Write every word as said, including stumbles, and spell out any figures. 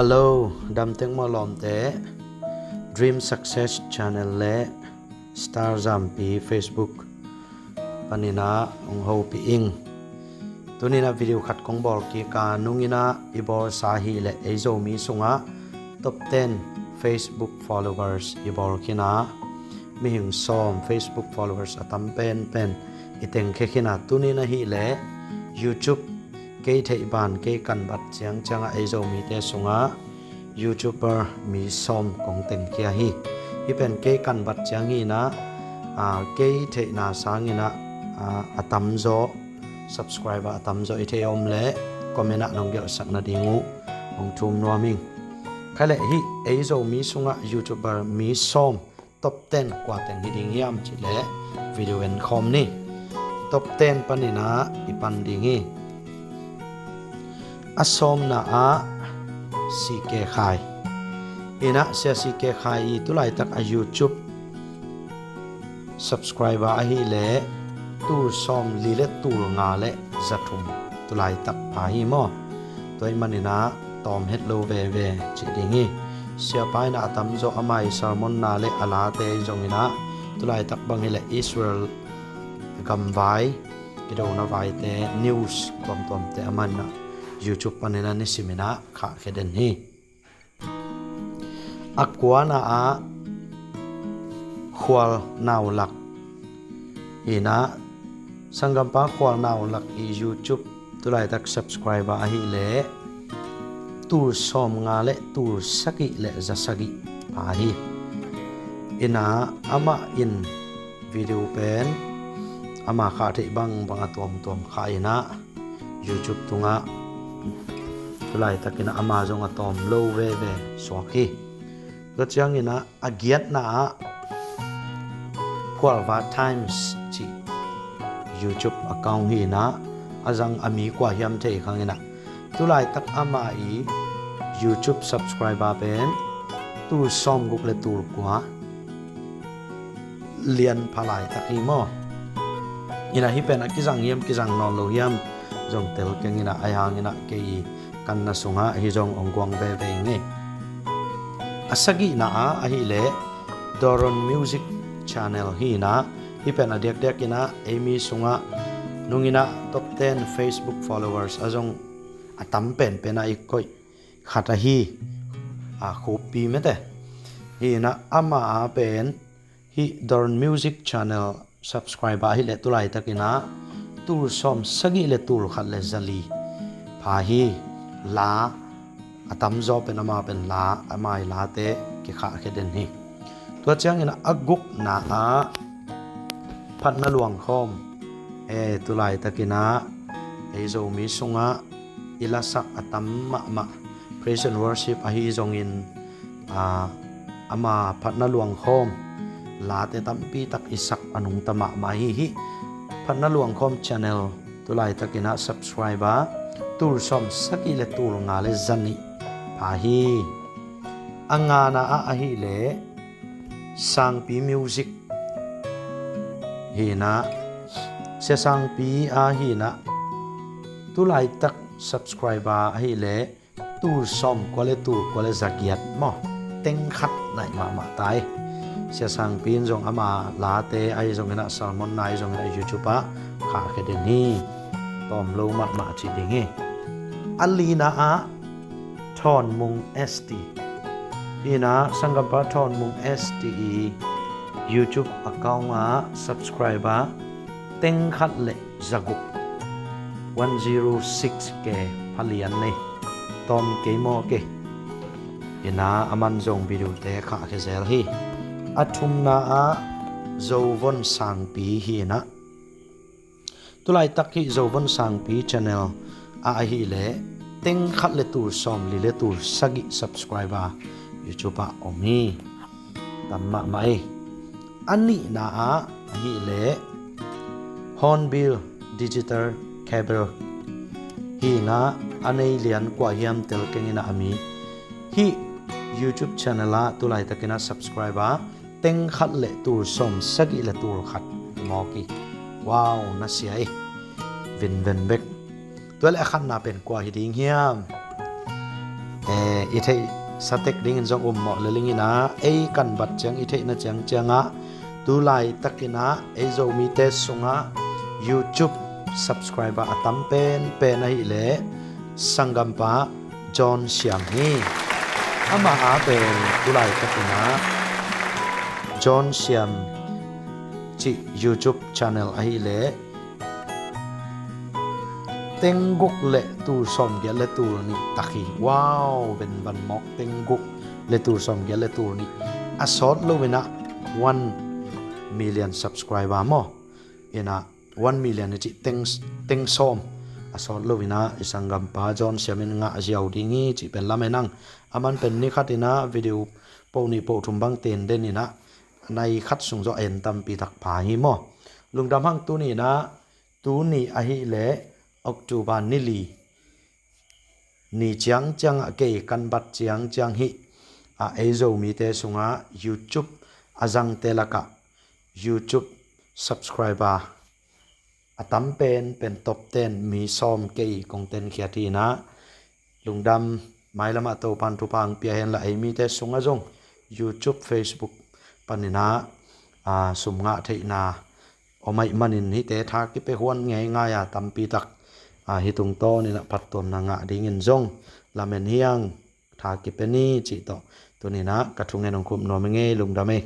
Hello, damteng maw lawmte. Dream Success Channel le Star Zampi Facebook panin ah hong hopih ing. Tuni-in ah video khat kong bawl kik a, nung in ah i bawlsa hi leh ei Zomi sungah top ten Facebook followers i bawl khin a, mihing sawm Facebook followers a tam penpen i tengkhia khin a, tuni-in ah hi leh YouTube kei theih ban kei kanbat ciangciang ah ei Zomite sungah YouTuber mi sawm kong tengkhia hi. Hih pen kei kanbat ciang hi-in ah, aa, kei theihna sangin ah, aa, a tamzaw, subscriber a tamzaw i theih om leh comment ah nong gelhsak nading uh hong thum nuam ing. Khaileh hih ei Zomi sungah YouTuber mi sawm top ten kua teng hi ding hiam cih leh video en khawm ni. Top ten panin ah i pan ding hi. A sawmna ah C K Khai. Hi-in ah Sia C K Khai i tulaitak a YouTube subscriber ahih leh tul sawmli le tul nga le za thum tulaitak pha hi maw. Tua ahih manin ah tawm het lo veve cih ding hi. Siapa in ah a tamzaw ama i sermon-na le a late zong in ah tulaitak bang hi leh Israel gamvai, kidona vaite, news tuamtuamte aman ah YouTube panin ah nisimin ah khahkhia den hi. A kuana ah Khual Nau Lak. Hi-in ah sanggampa Khual Nau Lak i YouTube tulaitak subscriber ahih leh tul sawmnga le tul sagih le za sagih pha hi. Hi-in ah amah in video pen ama khah theih bangbang a tuamtuam khah in ah YouTube tungah tulaitakin ah ama zong a tawm lo veve suak hi. Tua ciangin ah a giatna ah Phualva Times cih YouTube account hi-in ah a zang a mi kua hiam thei khang in ah tulaitak ama i YouTube subscriber pen tul sawmguk le tul kua, lian pha laitak hi maw. Hi-in ah hih pen a kizang hiam kizang nawn lo hiam zong tel keng in ah, ahih hangin ah kei i kanna sungah hih zong hong guang veve ing ei. A sagihna ah ahih leh Doron Music Channel hi-in ah, hih pen a diakdiakin ah ei mi sungah nung in ah top ten Facebook followers ah zong a tam penpen ah i koih khat ahi, a, Khuppi Mete. Hi-in ah ama a pen hih Doron Music Channel subscriber ahih leh tulaitakin ah tul sawm sagih le tul khat le za li pha hi. La a tamzaw pen ama pen la, ama i late kikhahkhia den hi. Tua ciangin ah a gukna ah Phatna Luangkhawm. E, tulaitakin ah ei Zomi sungah i lasak a tam mahmah, praise and worship ahi zongin, a, ama Phatna Luangkhawm late tampi tak i sak a nungta mahmah hi. Hih Phatna Luangkhawm channel tulaitakin ah subscriber tul sawm sagih le tul nga le za nih pha hi. A ngana ah ahih leh Sangpi Music hi-in ah, Sia Sangpi a hi-in ah tulaitak subscriber ahih leh tul sawmkua le tul kua le za giat maw, teng khat naih mahmah ta hi. Sia Sangpi in zong ama late ahi zongin ah sermon-na ahi zongin ah YouTube ah khahkhia den hi. Tawm lo mahmah cih ding hi. A lina ah Thawnmung S T. Hi-in ah sanggampa Thawnmung S T i YouTube account ah subscriber teng khat le za guk, one zero six K, pha lian nei. Tawm kei maw kei. Hi-in ah aman zong video-te khahkhia zel hi. A thumna ah Zovon Sangpi hi-in ah, tulaitak hih Zovon Sangpi channel ah ahih leh teng khat le tul sawmli le tul sagih subscriber YouTube ah om hi. Tam mahmah hi. A nihna ah ahih leh Hornbill Digital Cable hi-in ah, a nei lian kua hiam tel keng in ah a mi. Hih YouTube channel ah tulaitakin ah subscriber teng khat le tul sawm sagih le tul khat mawk hi. Wow, na sia hi. Vinven bek. Tua leh a khatna pen kua hi ding hiam? eh, i theih satek dingin zong um mawh le ling inah, ei kan bat ciang i theihna ciangciangah tu laitakinah ei Zomite sungah YouTube subscriber a tam penpen ahileh sanggampa John Siam hi. Amah a pen tu laitakinah John Siam cih YouTube channel ahileh tengguk le tul sawmgiat le tul nih tak hi. Wow, benban mawk, tengguk le tul sawmgiat le tul nih. A sawt loinah one million subscriber maw? Inah one million i cih teng, teng sawm a sawt loinah i sanggampa John Siam in ngah ziau ding hi cih pen lamen ang. Aman pen ni khatinah video po nih po thum bang ten den inah nai khat sung zawh en tampi tak pha hi maw? Lungdam hang. Tuninah tuni ahileh October ni li ni ciangciangah kei kan bat ciangciang hih a ei Zomite sungah YouTube a zangte lakah YouTube subscriber a tam penpen top ten mi sawm kei kong tenkhiat hinah. Lungdam. Mailamah Topan thupha ang pia henla ei mite sungah zong YouTube, Facebook paninah a, sum ngah theihna om ahih manin hihte tha kipia huan ngeingai a tampi tak a, hih tungtawninah phattuamna ngah dingin zong lamen hi ang. Tha kipia ni cih tawh tuninah ka thungen hong khup nuam hi ngei. Lungdam ei.